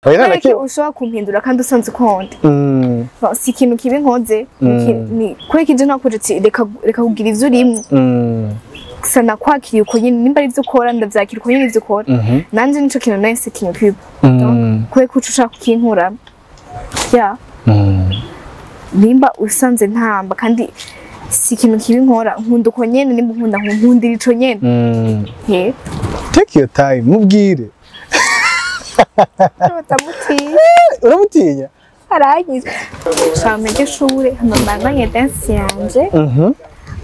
Oya, Kubera nta ko ushobora kumpindura kandi usanze ukonde. Bon, si ikintu kibi nkoze, kubera ko ivyo nakoze ati reka reka kugira ivyo urimwo. Gusa nakwakiriye uko nyene, nimba ari ivyo ukora ndavyakira uko nyene ivyo ukora. Nanje nico kintu nahise kintu. Kubera ko uca ushaka kukinkura ya nimba usanze ntamba kandi si ikintu kibi nkora, nkunda uko nyene, nimba nkunda nkundira ico nyene. Ye. Take your time, mubwire. Ndamutinya. Uramutinya? Aranyiza. Shaka mpege ishure hama mbandanye dance yanje.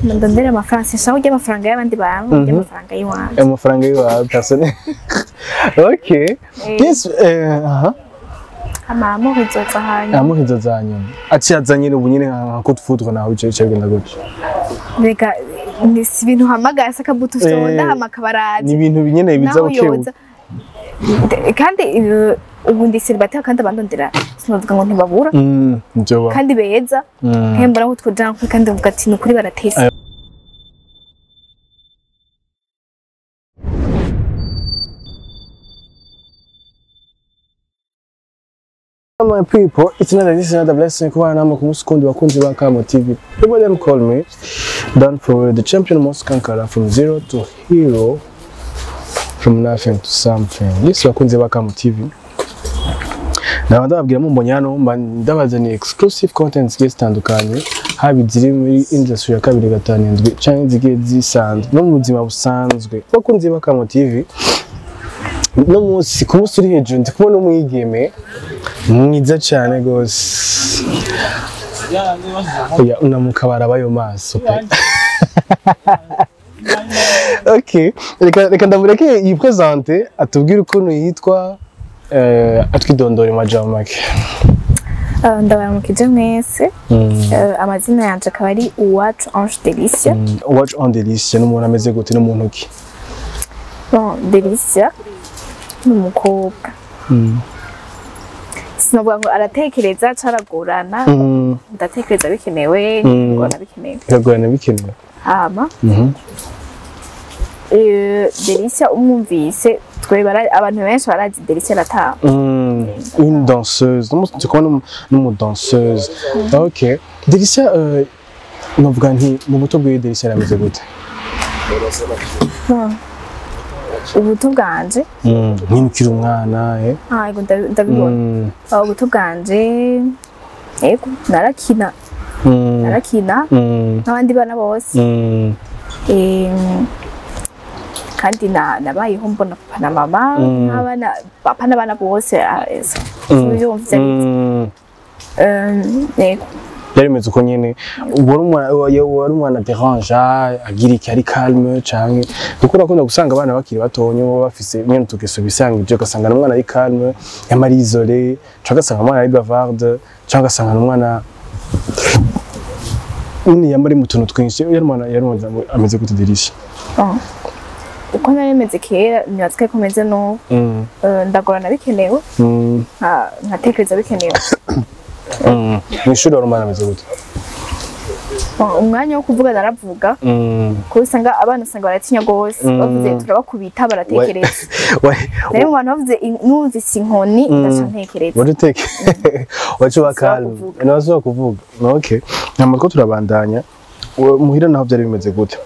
Ndondere amafaranga, sinshaka kurya amafaranga y'abandi bantu, ndya amafaranga y'iwanje. Amafaranga y'iwawe personnel, okay. Yes, aha. Hama amour izoza hanyuma. Amuhizo za nyuma aciye azanye ubu nyine nka coup de foudre nawe bica bigenda gutyo. Reka ni si ibintu hamagara sakabuto ufyonda hama akabaraza. Ni ibintu nyine biza Naho buke buke. yoza. Kandi ubu ndi célibataire kandi abandondera sinavuga ngo ntibabura. Njoba. Kandi beza. Kandi mbona ko twojana kuri kandi mvuga ati ni ukuri baratese. My people, it's another this is another blessing kubana namwe ku munsi kundi bakunzi ba Kamo TV. People them call me Dan for the champion most conqueror, from zero to hero, from nothing to something. Yes, bakunzi ba Kamo TV. Naba ndababwira mumbonye hano mba ndabazaniye exclusive content zigiye zitandukanye, haba iziri muri industry ya 257 canke zigiye zisanzwe no mu buzima busanzwe. Bakunzi ba Kamo TV, no munsi ku munsi uri hejuru ndi kumwe n'umwigeme mwiza cyane gose. Oya, unamuka baraba ayo maso pe. Okay, reka ndamureke yiprésente, atubwire ukuntu yitwa, atwidondore mu majambo make. Ndabaramukije mwese. Amazina yanje akaba ari Uwacu Ange Delicia. Uwacu Ange Delicia n'umuntu ameze gute, n'umuntu ki? Bon, Delicia ni umukobwa, sinavuga ngo aratekereza caragorana. Ndatekereza bikenewe, ngorana bikenewe. Biragorana bikenewe. Hama Delicia umwumvise twe abantu benshi barazi Delicia arataha. Une danseuse. Ndi kubona n'umudanseuse. Okay. Delicia, novuga nti mu buto bwiwe Delicia arameze gute? Bon, ubuto bwanje? Nyine ukiri umwana, eh? Ah, yego, ndabibona. Ah, ubuto bwanje, yego, narakina. Narakina nk'abandi bana bose. Kandi nabayeho mbona papa na mama nk'abana, papa n'abana bose, ah, ese ubyumva ivyo arivyo. Yego. Byari bimeze uko nyene. Wari umwana dérange, agira iki, ari calme, canke kuko urakunda gusanga abana bakiri batonya baba bafise mwene utugeso bisangije, ugasanga n'umwana ari calme yamara isolé, canke ugasanga umwana ari bavarde, canke ugasanga n'umwana nyine yama ari mu tuntu twinshi. Yari umwana ameze gute, Delicia? Bon. Uko nari meze kera nibaza ko meze n'ubu. Ndagorana bikenewe, nkatekereza bikenewe. Mw'ishuri wari umwana ameze gute? Bon, umwanya wo kuvuga naravuga, kuko usanga abana usanga baratinya gose. Bavuze turabakubita baratekereza. Rero mu bantu bavuze numvise inkoni ndaca ntekereza. Wari uteke wacu wa Sinasubira calme. kuvuga. Nabasubira kuvuga. Okay, hama two turabandanya. Muhira naho byari bimeze gute?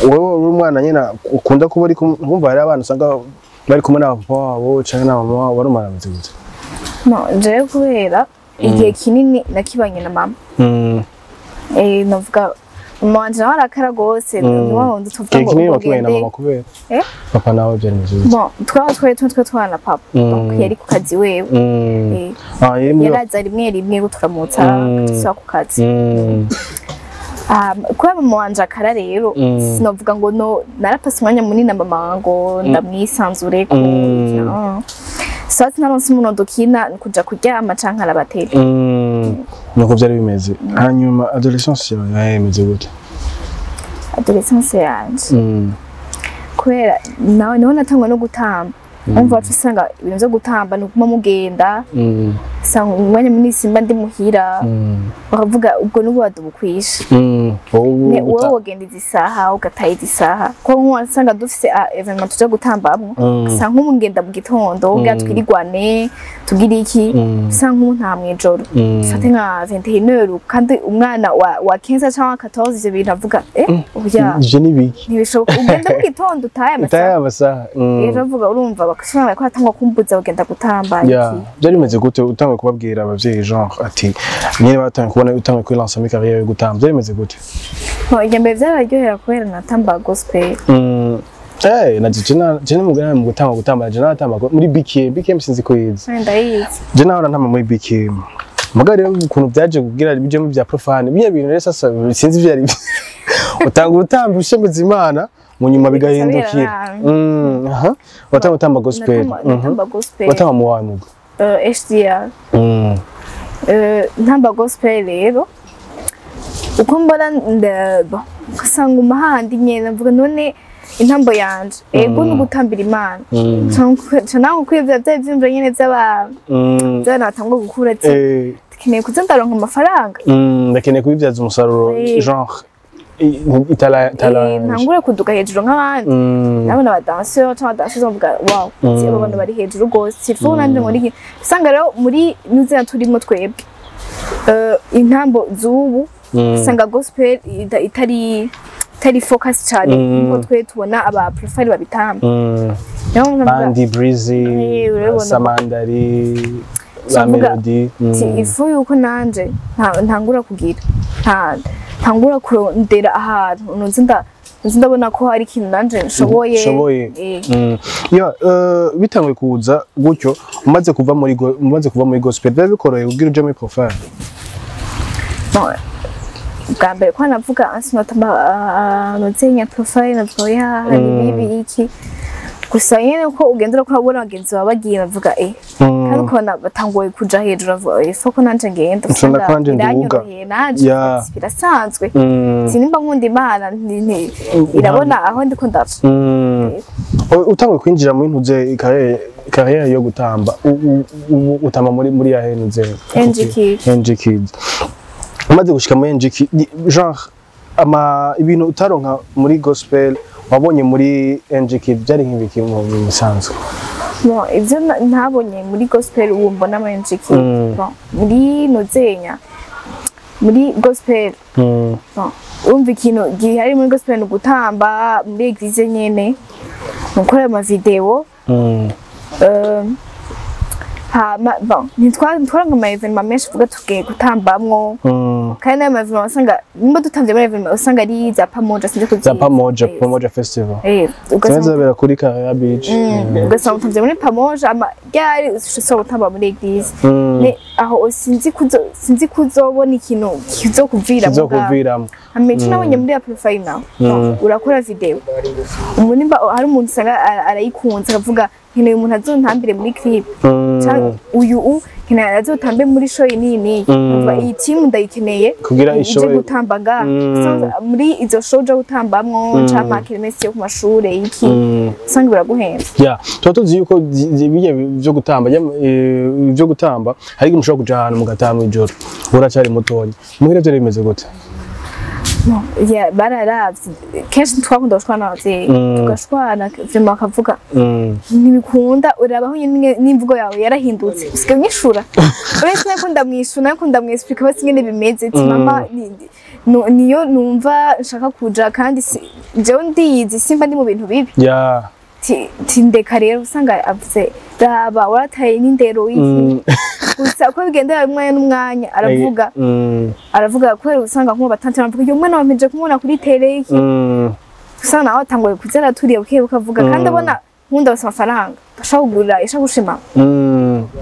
Wowe uri umwana nyine ukunda kuba uri kumva, hari abana usanga bari kumwe na papa wabo canke na mama wabo, wari umwana ameze gute? No, jewe kubera igihe kinini nakibanye na mama. Novuga mama wanje nawe arakara gose, ni wa wundi tuvuga Igihe ngo kinini ngo wakibanye na ugende. mama kubera Eh? papa nawe byari bimeze gute? Bon, twaba twari twe twana papa. Donc yari ku kazi wewe. Ah, yari muri Yaraza rimwe rimwe guturamutsa, dusubira ku kazi. Ah, kubera mama wanje akara rero, sinovuga ngo no narapase umwanya munini na mama ngo ndamwisanzure ko. So ati naronse umuntu dukina ni kuja kuryama canke arabatera. Nuko byari bimeze. Hanyuma adolescence yawe nayo imeze gute? Adolescence yanje, kubera nawe niho natangwa no gutamba, umva wacu usanga ibintu vyo gutamba ni ukuma mugenda. Usanga umwanya munini simba ndi muhira, bakavuga ubwo n'ubu bukwishe. Wowe Wowe wogenda izi saha, ugataha izi saha, ko nk'uwasanga dufise événement tuja gutambamwo, usanga nk'ubu ngenda mu gitondo kugira twirigwane, tugire iki, usanga nk'ubu nta mw'ijoro, dufate nka 21h, kandi umwana wa 15 canke 14 ivyo bintu avuga oya. Ivyo ni biki? Ntibishoboka, ugenda mu gitondo utahe utaye amasaha. Amasaha. Rero avuga, urumva bakasanga ko atangwa kumbuza kugenda gutamba iki. Byari bimeze gute utanguye kubabwira abavyeyi, genre ati nyine batangiye kubona utanguye kwilansa muri carrière yo gutamba, byari bimeze gute? Bon, irya mbere vyararyohera kubera natamba gospel. Na je na mugana mu gutamba, gutamba je natamba muri BKM. BKM sinzi ko yize. Ndayizi. Je nahora ntamba muri BKM. Mugabo rero ukuntu byaje kugira bijemo bya profane, biya bintu rero sasa sinzi ivyo ari byo. Utanga urutamba ushemeza Imana, mu nyuma bigahindukira. Aha. Watanga utamba gospel. Natamba gospel. Watamba mu wawe mugwi? HDR. Ntamba gospel rero uko mbona bon, ugasanga umahandi nyene mvuga none intambo yanje ego ni ugutambira Imana. Ca nawe kwivya vya vyumviro nyene vy'abana batangwa gukura ati dukeneye kuza ndaronka amafaranga. Ndakeneye kubibyaza umusaruro, genre itala itala. Ntangure kuduga hejuru nk'abandi. Ndabona abadanseur cyangwa abadanseuses bavuga wow, ati abo bantu bari hejuru rwose, il faut nanje nkora iki. Usanga rero muri nuzina turimo twebwe, intambo z'ubu, usanga gospel itari focus cyane nkuko twe tubona aba profane babitamba. Niyo mpamvu ndavuga Andy Breezy, urabibona. Samandari, ba Ndavuga Melody. ati il faut yuko nanje ntangura kugira ntangura kurondera ahantu nuzi ndabona ko hari ikintu nanje nshoboye. Nshoboye. Ya, bitanguye kuza gutyo, umaze kuva muri gospel, biba bikoroheye kugira uje muri profane? Bon, bwa mbere ko navuga ansinota nozenya profane, navuga ya hari bibi iki, gusa nyene uko ugenda urakora ubona bagenzi bawe bagiye, bavuga kandi ukabona batanguye kuja hejuru, bavuga faut ko nanje ngenda. Nsonda ko nanje nduga. Biranyoroheye nanje. Birasanzwe. Sinimba nkunda Imana, irabona aho ndiko ndaca. Utanguye kwinjira muri ntuze carrière yo gutamba, utamba muri yahe ntuze? NG Kids. NG Kids. Umaze gushika muri NG Kids, genre ama ibintu utaronka muri gospel wabonye muri NG Kids byari nk'ibiki mu bisanzwe? Bon, ivyo ntabonye muri gospel ubu mbona muri NG Kids. Bon, muri nozenya muri gospel, bon, urumva ikintu gihari muri gospel ni ugutamba muri église nyene, ni gukora ama vidéo. Hama bon, ntitwaronka ama événement menshi tuvuga tugiye gutambamwo. Kandi n'ayo ma événement wasanga nimba dutamvye muri événement usanga ari za Pamoja, sinzi kuzizi. Za Pamoja, Pamoja Festival. Ugasanga Zabera kuri Carrera Beach. Ugasanga utamvye muri Pamoja, ama ryari ushobora gutamba muri église. Ne aho sinzi kuzobona ikintu kizokuvira. Kizokuviramo. Hama ico nabonye muri ya profane nawe, urakora vidéo, umuntu nimba hari umuntu usanga arayikunze akavuga nkeneye umuntu azontambire muri clip, canke uyu nkeneye azotambe muri show iyi n'iyi n'iyi. Umva, iyi team ndayikeneye Kugira ije ishobore gutamba ngaha. Usanga muri izo show uja gutambamwo canke amakermesse yo ku mashure iki, usanga biraguhenze. Ya, tuba tuzi yuko birya byo gutamba, byo gutamba hari igihe mushobora kuja ahantu mugataha mw'ijoro, uracari mutonya. Muhira vyari bimeze gute? No, yeah, bararavye kenshi twakunda gushwana n'abavyeyi, tugashwana vraiment bakavuga ntibikunda, urabaho nyine n'imvugo yawe yarahindutse, usigaye unyishura. Uretse nako ndamwishura, nako ndamwexplica basi ingene bimeze, ati mama niyo numva nshaka kuja kandi jewe ndiyizi, simba ndi mu bintu bibi. Ti ndeka rero, usanga avuze raba warataye n'indero iki. Gusa uko bigendera umwanya n'umwanya aravuga, aravuga kubera usanga nk'uwo batante baravuga uyu mwana wampeje kumubona kuri télé iki, usanga nawe atanguye kuza araturiye buke bukavuga kandi abona nkunda basa amafaranga ashaka kugura ishakoshi mama.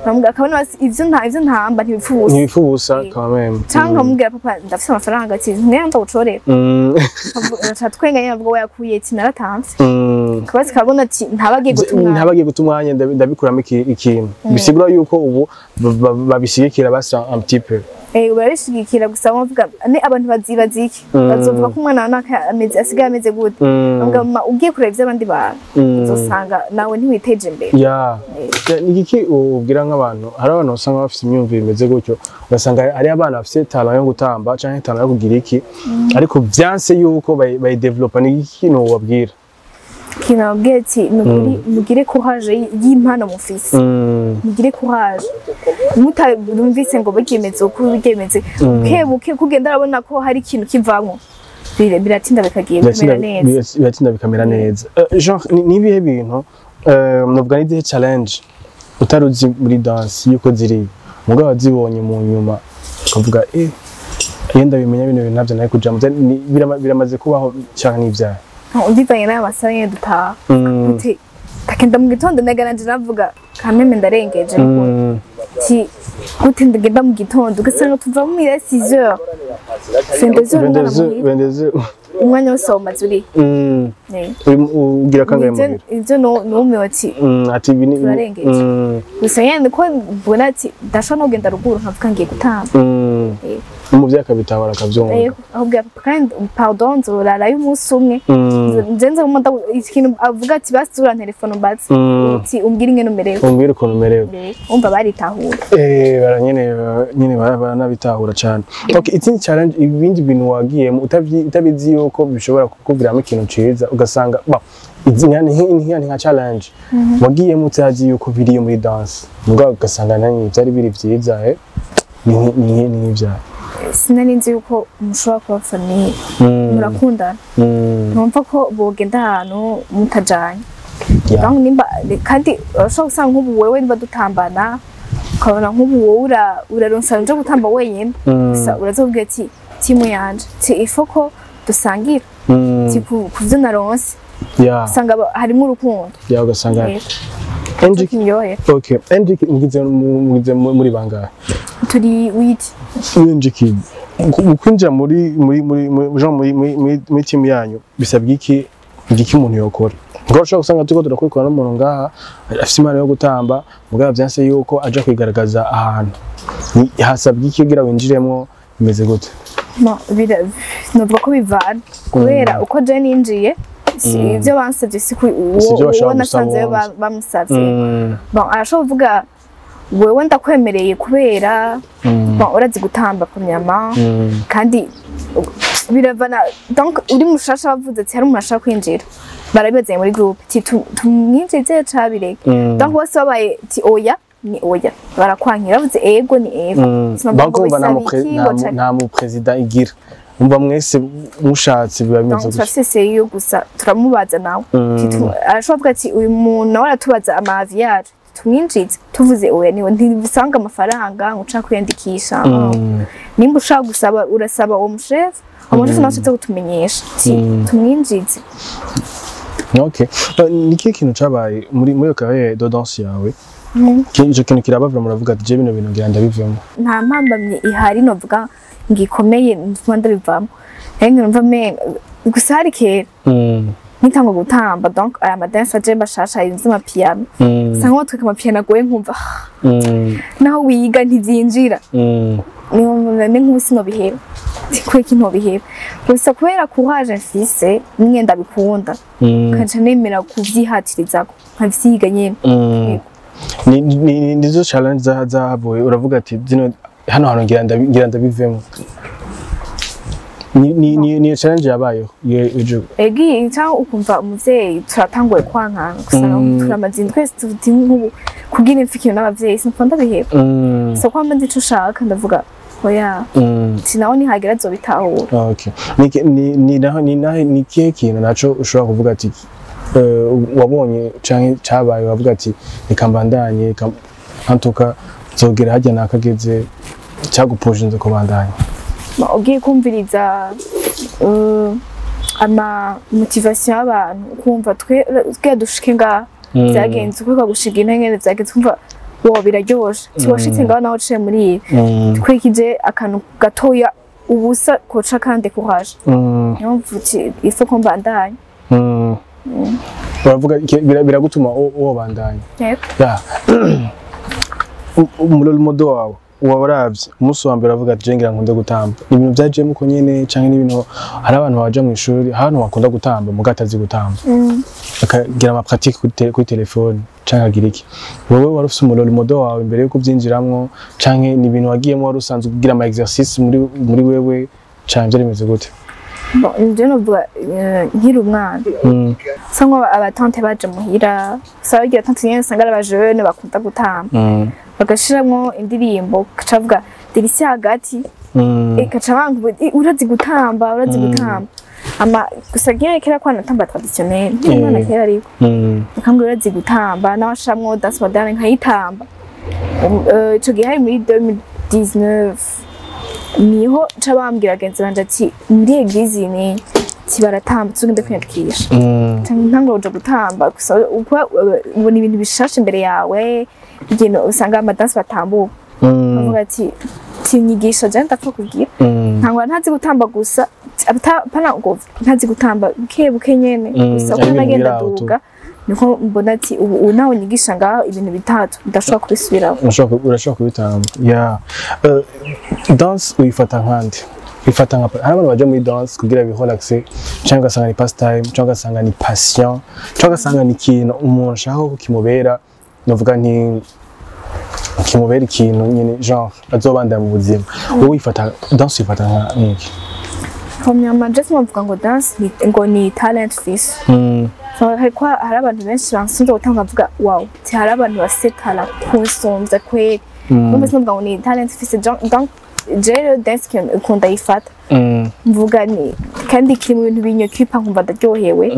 Bamubwira akabona basi ivyo ntamba ntibipfa ubusa. Ntibipfa ubusa quand même. Canke nkamubwira papa ndafise amafaranga, ati mwenda ucorera. Aca twenga nyene, avuga wayakuye, ati naratamvye. Kabazi kabona ati ntabagiye guta umwanya. Ntabagiye guta umwanya, ndabikuramo ikintu bisigura yuko ubu babishigikira basa un petit peu. Barabishigikira gusa bavuga ni abantu bazibaza iki, bazovuga ko umwana wawe ameze, asigaye ameze gute. Bavuga mama ugiye kureba ivy'abandi bantu, uzosanga nawe ntiwiteje imbere. Ya. Ni iki ubwira nk'abantu, hari abantu usanga bafite imyumvire imeze gutyo, ugasanga hari abana bafite talent yo gutamba canke talent yo kugira iki, ariko vyanse yuko bayidevelopa, ni iki kintu wobabwira? Ikintu nababwiye ati ni ukuri mugire courage y'impano mufise, mugire courage, mutarumvise ngo bigemeze uko bigemeze, buke buke kugenda arabona ko hari ikintu kivamwo, biratinda bikagiye Biratinda, bimera neza. Biratinda bikamera neza. Genre ni ibihe bintu, novuga ni izihe challenge utari uzi muri dance yuko ziri, mugabo wazibonye mu nyuma ukavuga iyo ndabimenya bino bintu ntabyo nari kujamo? Biramaze kubaho canke n'ivyaha? Bivanye n'aya masaha nyene dutaha, uti takenda mu gitondo, nagana nje navuga kameme ndarengeje, ti gute ndagenda mu gitondo, ugasanga tuva mu 6 heures, 22 heures umwana muhira. Bendeze. Umwanya wose wawumaze uri. Ugira kangahe muhira? Ivyo numiwe ati Ati ibi ni turarengeje. Gusa nyene ko mbona ati ndashobora no kugenda ruguru nkavuga ngiye gutamba. Umuvyeyi akabitabara, akavyumva. Ahubwo papa kandi pardon, nzorarayo umunsi umwe. Nje nza ikintu avuga ati basi urantelefone umbaze, uti umbwire ingene umerewe. Umbwire ukuntu umerewe. Umva baritahura. Bara nyene baranabitahura cane. Okay, ikindi challenge, ibindi bintu wagiyemo utabizi yuko bishobora kukuviramo ikintu ciza, ugasanga ba izi ni nka challenge wagiyemo utazi yuko biri muri dance, mugabo ugasanga nanye byari biri vyiza, ni nk'ivyaha. Sinari nzi yuko mushobora kuba famille, murakundana, numva ko bogenda ahantu mutajanye. Donc nimba kandi urashobora gusanga nk'ubu wewe niba dutambana, ukabona nk'ubu wowe uraronsa nje gutamba wenyine, gusa urazobwira ati timu yanje ti ifo ko dusangira, ti ku vyo naronse, usanga harimo urukundo. Ya, ugasanga Angie Kinyoye. Okay, Angie, mugize muri bangahe? Turi 8. Angie Kid, mu kwinjira muri genre muri team yanyu bisabwa iki? Igiki umuntu yokora? Ngo ushobora gusanga turiko turakurikirana n'umuntu ngaha afise impano yo gutamba, mugabo vyanse yuko aja kwigaragaza ahantu. Hasabwa iki kugira winjiremwo, bimeze gute? No, novuga ko bivana kubera uko je ninjiye si ivyo bansavye, si Si ivyo bashaka uwo gusaba nasanzeyo uwundi. Bamusavye. Bon, arashobora kuvuga wewe ndakwemereye kubera bon urazi gutamba premièrement, kandi biravana. Donc uri mushasha bavuze ati hari umuntu ashaka kwinjira, barabibazanye muri groupe ti tumwinjize cabireke. Donc bose babaye ti oya ni oya, barakwankira, bavuze ego ni ego. Sinavuga ngo Bakumva nta bisaba iki, ngo nta mu president igira, umva mwese mushatse biba bimeze Donc gutyo. turafise seyo gusa turamubaza nawe. Arashobora kuvuga ati uyu muntu nawe aratubaza ama avis yacu, tumwinjize, tuvuze oya niwe ntibisanga amafaranga ngo ushaka kwiyandikisha. Nimba ushaka gusaba urasaba uwo mushefu, uwo mushefu nawe ashatse kutumenyesha ati tumwinjize. Okay. Ni ikihe kintu cabaye muri iyo carrière de danse yawe? Ico kintu kirabavura muravuga ati je bino bintu ngira ndabivemo? Nta mpambamye ihari novuga ngo ikomeye ntuma ndabivamo, rero numva menga gusa hari kera nitangwa gutamba, donc aya madanse aje bashasha y'amapiano, usanga batwika amapiano agoye nkumva naho wiga ntivyinjira. Ni nk'ubu sinobiheba, kubera iki ntobiheba? Gusa kubera courage mfise nimwe ndabikunda, nkaca nemera kuvyihatirizako nkavyiga nyene. Yego. Nizo challenge zahavuye uravuga ati zino hano hantu ngira ndabivemo, ni challenge yabayeho ejo? Egi cyangwa ukumva umuvyeyi turatanguye kwankana, gusa turamaze twese tuti nk'ubu kugira imfikiro n'abavyeyi sinumva ndabiheba. So kwamba nzi ico ushaka ndavuga oya, sinaho nihagera azobitahura. Okay. Ni naho ni kihe kintu naco ushobora kuvuga ati wabonye canke cabaye wavuga ati reka mbandanye, reka antuka nzogera harya nakageze, cyagupushinze kubandanya? Ugiye kumviriza ama motivation y'abantu, ukumva twe dushike ngaha byagenze uko gushiga intege byagenze, ukumva wo biraryoshe, si washitse ngaho naho uciye muri ibi, twikije akantu gatoya ubusa koca kandi courage. Niyo mpamvu uti il faut ko mbandanya. Uravuga biragutuma wobandanya. Yego. Ya. Umurole model wawe Waravye umunsi wa mbere avuga ati: "Je ngira nkunde gutamba"? Ni ibintu byajemo uko nyene, canke n'ibintu hari abantu baja mu ishuri, hari abantu bakunda gutamba muga atazi gutamba, akagira ama pratique kuri telefone canke akagira iki? Wowe wari ufise umu role model wawe imbere yuko uvyinjiramwo, canke ni ibintu wagiyemo wari usanzwe ugira ama exercice muri wewe, canke vyari bimeze gute? Bon, je novuga nkiri umwana, sa nko abatante baje muhira, usanga bagira tante nyene, usanga ari abajene bakunda gutamba, bagashiramwo indirimbo, kacavuga Delicia hagati, ikaca banga: "Urazi gutamba, urazi gutamba." Ama gusa nk'iyo kera ko natamba traditionnel nkiri umwana kera, ariko bakambwira: "Urazi gutamba." Nawe ashiramwo danse moderne nkayitamba. Ico gihe hari muri 2019, niho ca bambwira bagenzi banje ati: "Muri église ni ati baratamba, tugende kwiyandikisha." Ntangura kuja gutamba gusa uko ubona ibintu bishasha imbere yawe, ikintu usanga amadansi batambuka, bavuga ati: "Tinyigisha, je ndapfa kugira." Ntangura ntazi gutamba gusa, pana ngo ntazi gutamba, buke buke nyene gusa Ari uko ibintu nagenda biri aho tu. duga, niko mbona ati ubu nawe nyigisha ngaho ibintu bitatu ndashobora kubisubiraho. Urashobora kubitamba, yeah. Danse uyifata nkande? Uyifata nka, hari abantu baja muri danse kugira birelaxe, cyangwa ugasanga ni pastime, cyangwa ugasanga ni passion, cyangwa ugasanga ni ikintu umuntu ashaka ko kimubera, novuga nti kimubera ikintu nyine genre azobandanya mu buzima. Wowe uyifata, danse uyifata nka nk'iki? Premièrement, je sinavuga ngo danse ngo ni talent fise. Hariko hari abantu benshi bansumvya gutanga, bavuga: "Wow," ti hari abantu bafise talent kunsumvya kweri. Numva sinavuga ngo ni talent fise. Donc je rero danse ukuntu ndayifata, mvuga ni kandi kiri mu bintu binyokipa, nkumva ndaryohewe.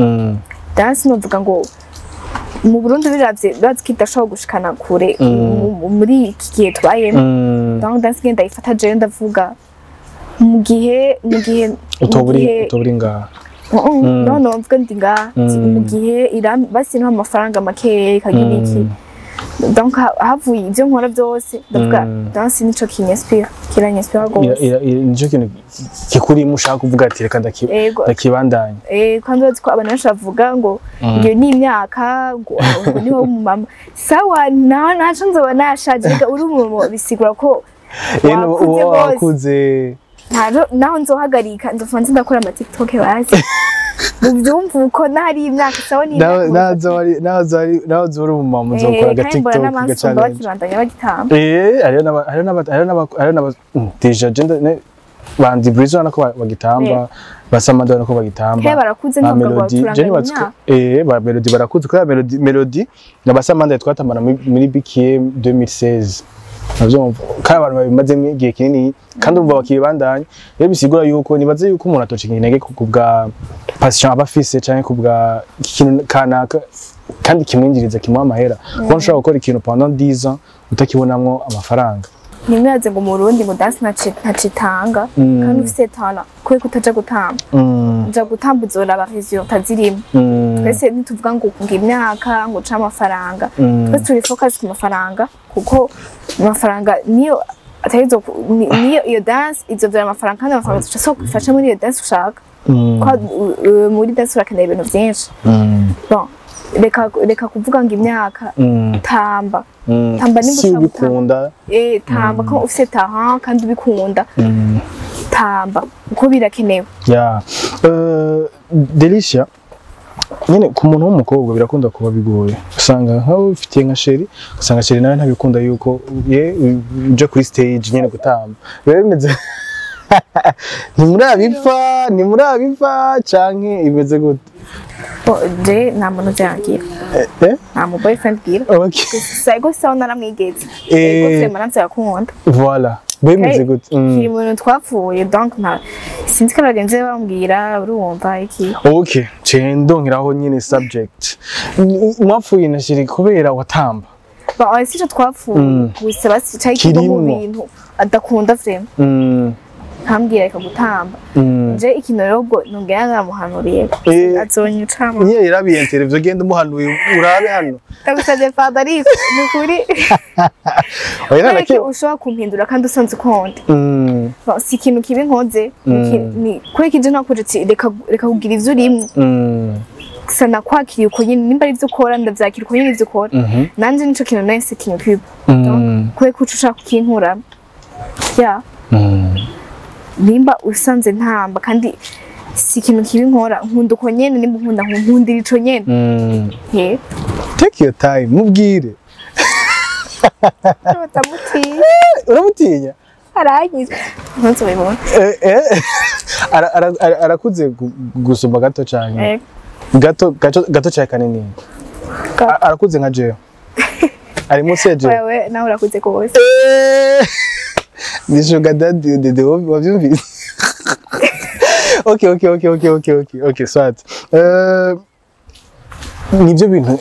Danse novuga ngo mu Burundi biravye bazi ko idashobora gushikana kure muri iki gihe tubayemo. Donc danse ngenda ndayifata, jewe ndavuga mu gihe utoburi utoburi ngaha. No, mvuga ndi ngaha mu gihe basi nta amafaranga makeya ikagira iki. Donc havuye ibyo nkora byose, ndavuga danse nico kinyinspire, kiranyinspira rwose. Nico kintu kikurimo ushaka kuvuga ati: "Reka Ego. ndakibandanya." Kandi urazi ko abantu benshi bavuga ngo iyo ni imyaka, ngo niho umumama sawa, naho naco nzoba nashaje. Reka, uri umumama bisigura ko wakuze uwo rwose. Wakuze. Naho nzohagarika, nzofuma nzi ndakora ama TikTok, bazi muvyumva uko nahari imyaka sawa ni imyaka. Naho zori umumama uzokora aga Kandi mbona TikTok n'abansumba gachallenge. bakibandanya bagitamba. Hariho n'aba déjà je bandi Breeze urabona ko bagitamba, basamanda urabona ko bagitamba. He, barakuze, Ba ntabwo ngo Melody je turanganya nibaza ko imyaka. Ba Melody barakuze, kubera Melody na basamanda twatambana muri BKM 2016, navyumva kandi abantu babimazemo igihe kinini kandi urumva bakibandanya. Rero bisigura yuko nibaze yuko umuntu atocika intege ku bwa passion aba afise canke ku bwa ikintu kanaka kandi kimwinjiriza, kimuha amahera, kuko ntushobora gukora ikintu pendant 10 ans utakibonamwo amafaranga. Ntimwaze ngo mu Burundi ngo danse ntacitanga, kandi ufise talent, kubera ko utaja gutamba, uja gutamba uzoraba résultat zirimo. Twese ntituvuga ngo imyaka ngo uce amafaranga. Twese turi focus ku mafaranga, kuko amafaranga niyo atarizo niyo iyo danse izovyara amafaranga, kandi amafaranga ushobora kwifasha muri iyo danse ushaka. Kwa muri danse urakenera ibintu vyinshi. Bon, reka kuvuga ngo imyaka. Tamba, tamba nimba si ushaka gutamba. Ubikunda. Tamba ko ufise talent kandi ubikunda. Tamba kuko birakenewe. Ya, Delicia nyene, ku muntu w'umukobwa birakunda kuba bigoye, usanga nkaho ufitiye nka chéri, usanga chéri nawe ntabikunda yuko ye uja kuri stage nyene gutamba. Biba bimeze, ntimurabipfa canke imeze gute? Bon, je nta muntu vyangira. Eh? Nta mu boyfriend gira. Gusa ego sawa, naramwigeze. Ego, vraiment navyakunda. Voilà, biba bimeze gute? Kiri mu bintu twapfuye, donc nta sinzi ko abagenzi be bambwira, urumva iki. Okay, ce ndongeraho nyene subject. Mwapfuye na chéri kubera watamba? Bon, si ico twapfuye, gusa basi cari kimwe mu Kirimwo. bintu adakunda vraiment, nkambwira reka gutamba. Je ikintu rero ubwo nongera naramuhanuriye, azonyicamo. Niyo yarabiye interview, genda umuhanuye urabe hano. Ndagusavye pardon, ariko ni ukuri. Oya, Kubera nta ko ushobora kumpindura kandi usanze ukonde. Bon, si ikintu kibi nkoze, ni kubera ko ije nakuje ati reka kugira ivyo urimwo. Gusa nakwakiriye uko nyene, nimba ari ivyo ukora ndavyakira uko nyene ivyo ukora. Nanje nico kintu nahise kinyukiba, kubera ko uca ushaka kukinkuramo. Ya, nimba usanze ntamba kandi si ikintu kibi nkora, nkunda uko nyene. Nimba nkunda, nkundira ico nyene. Ye. Take your time, mubwire. Ndamutinya. Uramutinya? Aranyiza, ntuzobibona. Eh, eh. Arakuze gusumba gato cyane? Eh. Gato gato gato cyane, kanini? Gato. Arakuze nka jewe, ari munsi ya jewe? Wewe nawe urakuze rwose. Eh, ni sugar daddy dede, wabyumvise? Okay, soit. Nibyo bintu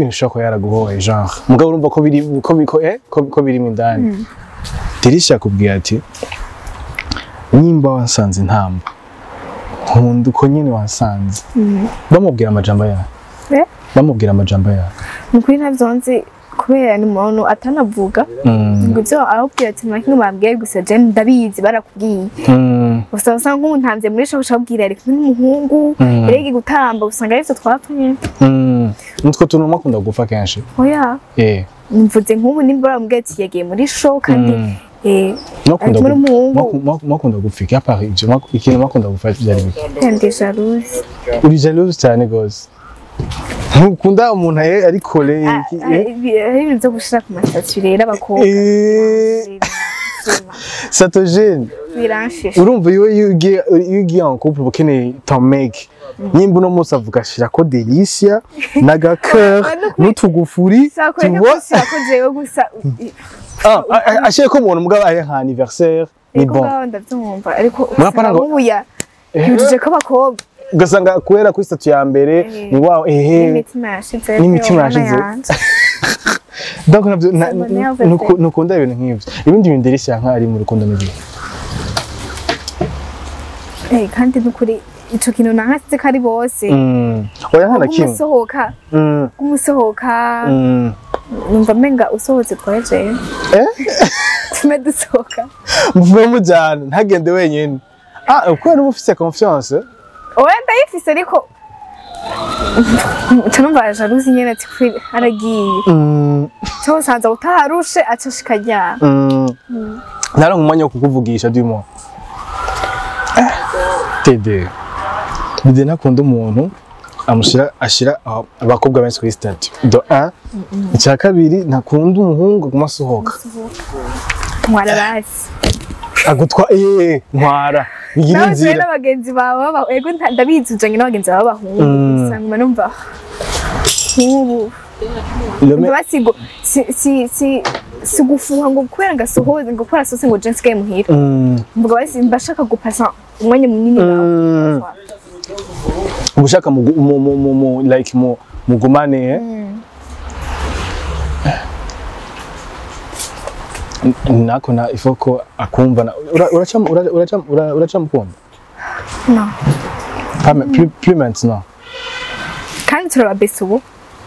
ushobora kuba yaraguhoye, genre, mugabo urumva ko biri ko ko eh ko, ko birimo indani. Dirisha yakubwiye ati: "Nimba wansanze intamba, nkunda uko nyene wansanze." Bamubwira amajambo yawe? Eh? Bamubwira amajambo yawe? Ni ukuri ntavyo nzi, kubera ni umuntu atanavuga ngo ivyo arababwira ati nta kimwe bambwiye, gusa je ndabizi barakubwiye. Gusa usanga nk'ubu muri show, ushabwira ari kumwe n'umuhungu, yarege gutamba, usanga arivyo twapfa nyene. Nutwo tuntu mwakunda gupfa kenshi? Oya. Mvuze nk'ubu nimba baramubwiye ati yagiye muri show kandi Mwakunda ari kumwe n'umuhungu. Mwakunda gupfa iki? À part ivyo, ikintu mwakunda gupfa byari biki? Ndi jalouse. Uri jalouse cyane gose, ntukunda umuntu ari kure? Hari ibintu byo gushira ku ma statuts rero abakobwa. Ça te gêne? Biranshisha. Urumva iyo ugiye en couple, uba ukeneye ton mec, nimba uno munsi avuga shirako Delicia n'aga cœur n'utugufuri, tu vois? Ko jewe gusa. Ah, ashirako umuntu, mugabo ari nka anniversaire, ni Ego. bon. Ngaho ndabyumva, ariko Murapana usanga nk'ubu ya yujuje ko abakobwa ugasanga kubera kuri statut ya mbere ni wa ehe. N'imitima yashize. N'imitima yashize. Donc navyo Ça m'énerve. nukunda ibintu nk'ivyo. Ibindi bintu Delicia nka ari mu rukundo n'ibindi? Kandi nukuri ico kintu nankasize ko ari bose. Oya, nta na kimwe. Umusohoka, umusohoka, numva menga usohotse twaje. Eh? Tume dusohoka. Muvuye mujyana, ntagende wenyine. Ah, kubera uba ufise confiance. Oya, ndayifise, ariko nca numva jalousie nyene, ati kwiri aragiye cyo nsanze utaharushe, aca ashika aryama. Naronka umwanya wo kukuvugisha, du moins. Tede Dede ntakunda umuntu amushira ashira abakobwa benshi kuri statut de un. Icya kabiri, ntakunda umuhungu aguma asohoka. Ntwara basi. Agutwa ntwara bigira Nawe inzira. N'abagenzi bawe ego, ndabizi ujanye n'abagenzi bawe b'abahungu. Usanga numva nk'ubu basigo si gufuha ngo kubera ngo asohoze, ngo kubera asohotse ngo je nsigaye muhira. Mvuga basi mba shaka gupasa umwanya munini nawe. Ubushaka mu like mu mugumane, eh? Nako na ifo ko akumva uraca mukunda? No. Pas plus maintenant? Kandi turaba best ubu.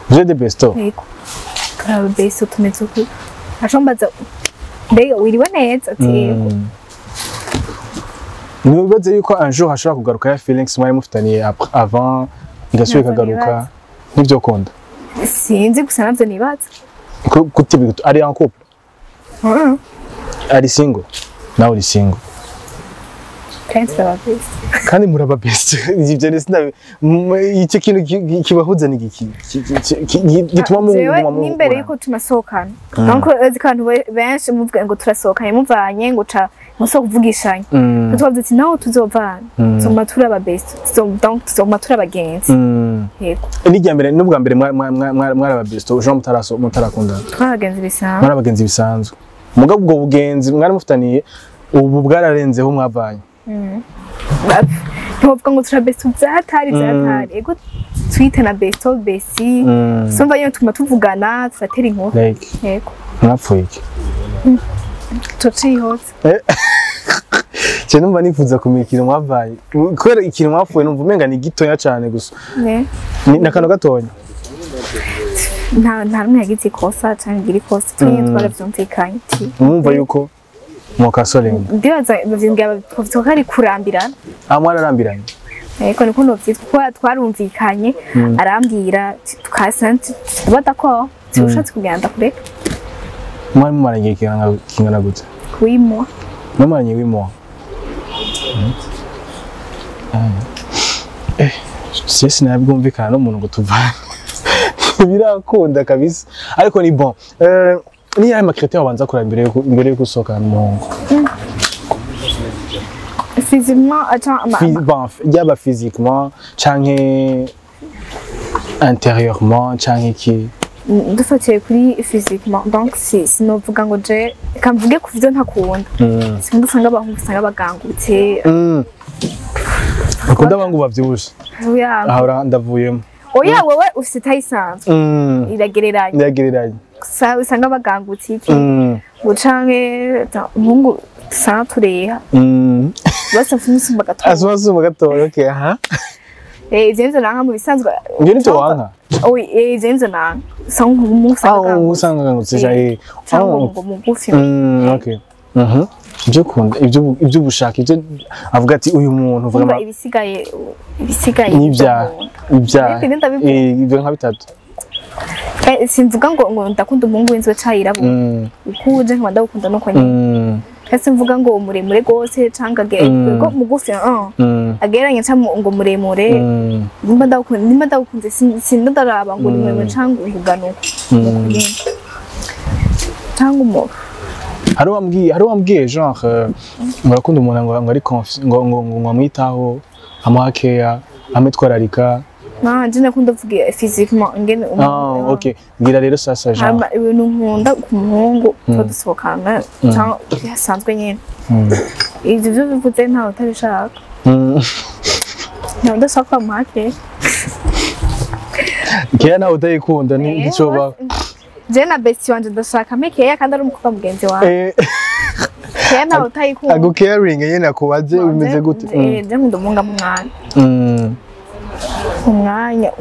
Vous êtes des bestos? Yego, turaba best, tumeze uku, acambaza mbega wiriwe neza, ati yego. Nibaze yuko un jour hashobora kugaruka ya feelings mwari mufitaniye avant, igasubira Navyo ikagaruka? nibaza. Nivyo kunda? Sinzi, gusa navyo nibaza. Kuti ari en couple? Ari single, nawe uri single? Kandi turaba best. Kandi muraba best. Ivyo ni sinabi icyo kintu kibahuza ni igiki gituma mu Jewe muguma n'imbere yuko tunasohokana, donc uzi ko abantu benshi muvuga ngo turasohokanye, muvanye ngo ca muso kuvugishanya. Tubavuze ati naho tuzovana, tuzoguma turi aba best, donc tuzoguma turi abagenzi. Yego. N'irya mbere, n'ubwa mbere mwari aba best, jean mutaraso mutarakundana? Twari abagenzi bisanzwe. Mwari abagenzi bisanzwe, mugabo ubwo bugenzi mwari mufitaniye ubu bwararenzeho mwavanye? Ntiwovuga ngo tura best vyatari vyatari. Ego, twite na besto besi. Sumva nyene tuguma tuvugana, turatera inkuru. Like Yego. mwapfuye iki? Tucihotse. Je numva nifuza kumenya ikintu mwavanye, kubera ikintu mwapfuye numva umenga ni gitoya cane gusa. Ne. Ni n'akantu gatonya. Nta rumwe yagize ikosa canke ngira ikosa, twe twaravyumvikanye. Mwumva yuko mukasorenga? Ndibaza bavyumvira twavuga ko ari kurambirana. Ah, mwararambiranye? Ariko niko novyitwa, kuko twarumvikanye, arambwira tukasa tuba d'accord, ushatse kugenda kureka. Mwari mumaranye igihe kingana gute? 8 mois. Mwamaranye 8 mois. Sinabwumvikana n'umuntu ngo tuvane. Birakunda kabisa. Ariko ni bon. Ni yahe ma critères ubanza kuraba imbere yo gusohokana n'umuhungu? Physiquement, attends, Bon, yaba physiquement canke intérieurement canke iki? Dufatiye kuri physiquement, donc si sinovuga ngo je kamvuge ku vyo ntakunda. Sinzi, usanga abahungu usanga bagangutse. Ukunda abangu bavyibushe? Oya. Ahora ndavuyemo. Oya, wewe ufite taille isanzwe. Iragereranye. Ndagereranye. Usanga bagangutse iki ngo canke umuhungu usanga tureha. Bose mfite umusumba gatoya. Asuma gatoya, okay, aha. Ivyo nivyo nanka mu bisanzwe. Ivyo nivyo wanka? Oya, ivyo nivyo nanka. Usanga umuhungu usanga bagangutse. Usanga bagangutse, eh. Cyangwa ngo mugufi. Okay. Ibyo ukunda, ibyo ubushaka, ibyo avuga ati uyu muntu uvuga ibisigaye n'ibyaha. Ibyo nka bitatu. Simvuga ngo ndakunda umuhungu w'inzobe canke yirabura. Uko uje nkaba ndagukunda nuko nyene. Kandi simvuga ngo muremure gose canke ngo mugufi, agereranye canke ngo muremure. Nimba ndagukunze sindaraba ngo ni muremure canke ngo uganuka. Canke umuntu. Hari uwambwiye genre ngo arakunda umuntu ngo ari ngo ngo amwitaho, amuha care, amwitwararika. Je nakunda kuvuga physiquement ngene umuntu. Okay. Ngira rero sasa genre. Ibintu nkunda ku muhungu tudusohokana cyangwa bisanzwe nyene. Ivyo byo bivuze ntawe utabishaka. Ntawe udashaka amuha care. Care nawe utayikunda nticoba. Je na bestie wanje ndashaka mekeya kandi ari umukobwa mugenzi wawe. Care nawe utayikunda. Ago caring nyene akubaze umeze gute? Je nkunda umuhungu amumwana. Umwanya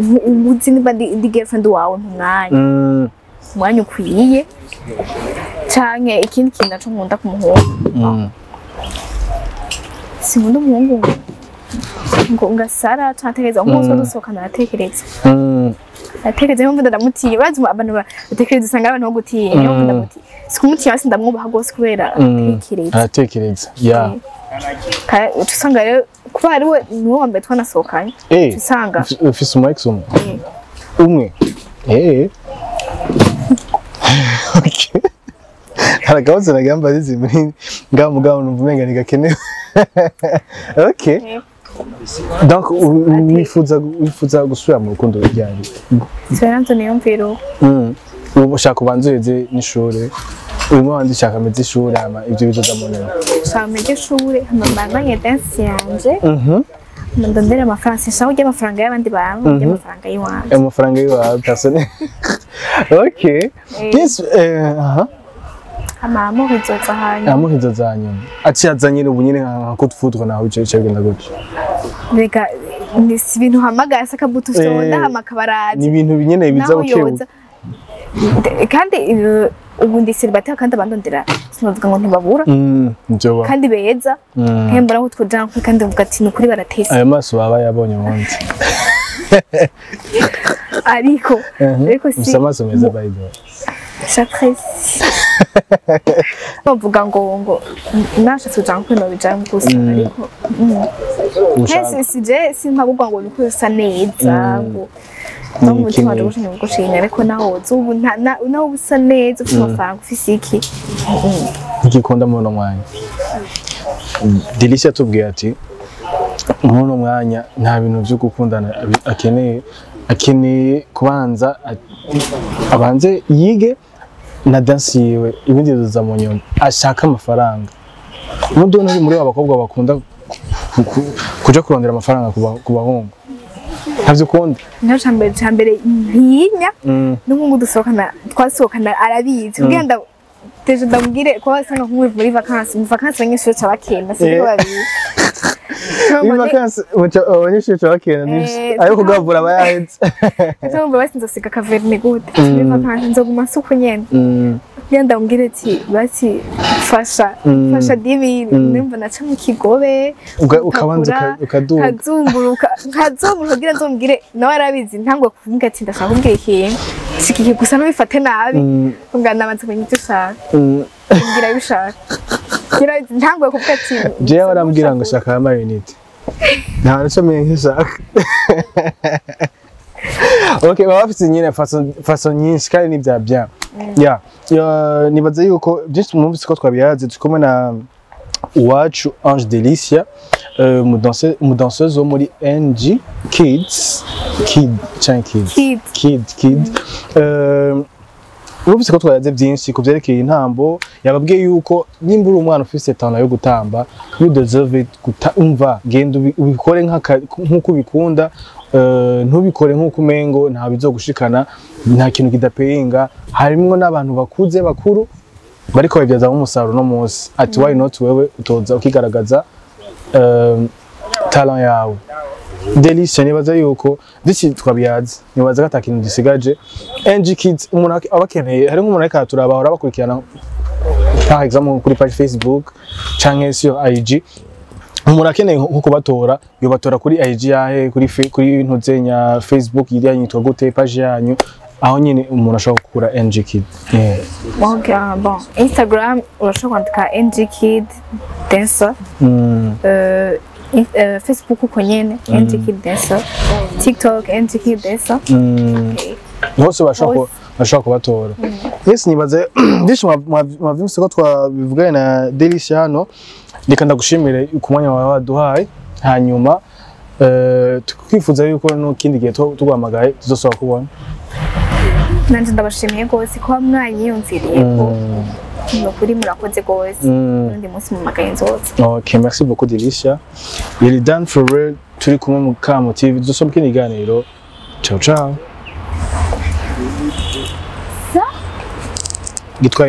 uzi niba ndi girlfriend wawe umwanya. Umwanya ukwiye. Canke ikindi kintu naco nkunda ku muhungu. Sinkunda umuhungu ngo ngasara canke atekereza umunsi wo dusohokana aratekereza. Atekereza yumva ndamutiye, bazi abantu batekereza usanga abantu bo gutinya, yumva ndamutiye. Sikumutiye hasi ndamwubaha gose kubera atekereza. Aratekereza. Yeah. Usanga rero kuba ari we niwe wa mbere twanasohokanye. Usanga ufise umu ex umwe. Okay. Harakabazo nagamba zizi muri ngaho numva umenga ntigakenewe. Okay. Donc wifuza gusubira mu rukundo ryari? Sinanzo niyumviro. Ubu ushaka ubanze uheze n'ishure. Uyu mwana ndishaka ameze ishure hama ivyo bizoza mu nyuma. Shaka ameze ishure hama mbandanye dance yanje. Ndondera amafaranga, sinshaka kurya amafaranga y'abandi bantu, ndya amafaranga y'iwanje. Amafaranga y'iwawe personnel. Okay. Yes, aha. Hama izoza hanyuma. Amour izoza hanyuma. Aciye azanye ubu nyene nka coup de foudre nawe ico bigenda gutyo. Reka ni si ibintu hamagara sakabuto fyonda hama kabaraje. Ni ibintu nyene biza bukebu. Kandi ubu ndi célibataire kandi abandondera sinavuga ngo ntibabura. Kandi beza. Nkembara ko twoja kandi mvuga ati nukuri baratese. Ayo maso baba yabonye ubundi. Ariko si amaso meza by the way. J'apprécie. Bavuga ngo nashatse kuja nko bijamwe gusa ariko si je simpabugwa ngo nuko usa neza ngo n'umutima waje gushimira gushimira ariko naho ubu naho usa neza ufite amafaranga ufise iki ngikunda muri uno mwanya. Delicia atubwiye ati muri uno mwanya nta bintu byo gukundana akeneye kubanza abanze yige na dance yiwe ibindi bizoza mu nyuma ashaka amafaranga. Ubundi uri muri abakobwa bakunda kuja kurondera amafaranga ku bahungu. Ntavyo ukunda? Nico cambere ntinya n'umuhungu dusohokana twasohokana arabizi kugira deje ndamubwire ko wasanga nk'umwe muri vacances mu vacances abanyeshuri ca bakenda siko babizi. Muri vacances abanyeshuri ca bakenda ayo kugavura abayaheze. Ndumva basi nzosiga kaverne gute muri vacances nzoguma suko nyene. Kugira ndamubwire ati basi fasha dibi nimba naca mu kigobe ukabanza ukaduga nkazunguruka kugira nzomubwire nawe arabizi ntangwe kuvuga ati ndashaka kumbwira ikintu sikiki gusa nubifate nabi ngana nabanza kumenya ivyo ushaka mbwira ibyo ushaka. Ntanguye kuvuga ati Jewe arambwira ngo shaka ama unit, nta nico menye nshaka. Okay, baba bafite nyine façon nyinshi kandi ni bya bien. Yeah. Nibaza yuko byinshi mwumvise ko twabiyaze. Turi kumwe na Uwacu Ange Delicia, umudanseuse wo muri NG Kids, Kid canke Kids? Kid. Kid, Kid. Urumvise ko twayaze byinshi ku byerekeye intambo. Yababwiye yuko nimba uri umwana ufise talent yo gutamba, you deserve it. Umva, genda ubikore nk'uko ubikunda, ntubikore nk'uko umengo nta bizogushikana. Nta kintu kidapeyinga. Harimwo n'abantu bakuze, bakuru, bariko babibyazamo umusaruro no munsi. Ati why not wewe utoza ukigaragaza talent yawe? Delicia, nibaza yuko byinshi twabiyaze, nibaza ko ata kintu gisigaje. NG Kids, umuntu aba akeneye, hari nk'umuntu ariko araturaba, ahora bakurikirana, par exemple kuri page Facebook canke sur IG, umuntu akeneye nko kubatora, yobatora kuri IG yahe, kuri ntuzenya Facebook iriya yitwa gute, page yanyu, aho nyine umuntu ashobora gukura NG Kid? Yeah. Ok, bon, Instagram urashobora kwandika NG Kid Dancer. Facebook uko nyene, NG Kid Dancer. TikTok, NG Kid Dancer. Okay. Bose bashobora Hose. Bashobora kubatora. Yes, nibaze byinshi mwavyumvise ko twabivuganye na Delicia hano. Reka ndagushimire ku mwanya wawe waduhaye, hanyuma twifuza yuko n'ikindi gihe tuguhamagaye tuzosaba kubona. Nanje ndabashimiye rwose kuba mwanyiyumviriye ko ni ukuri murakoze rwose. N'undi munsi mumagaye nzoza. Ok, merci beaucoup Delicia. Yari Dan for real, turi kumwe mu Kamo TV, tuzosoma ikindi kiganiro. Ciao ciao. Sa? Gitwaye.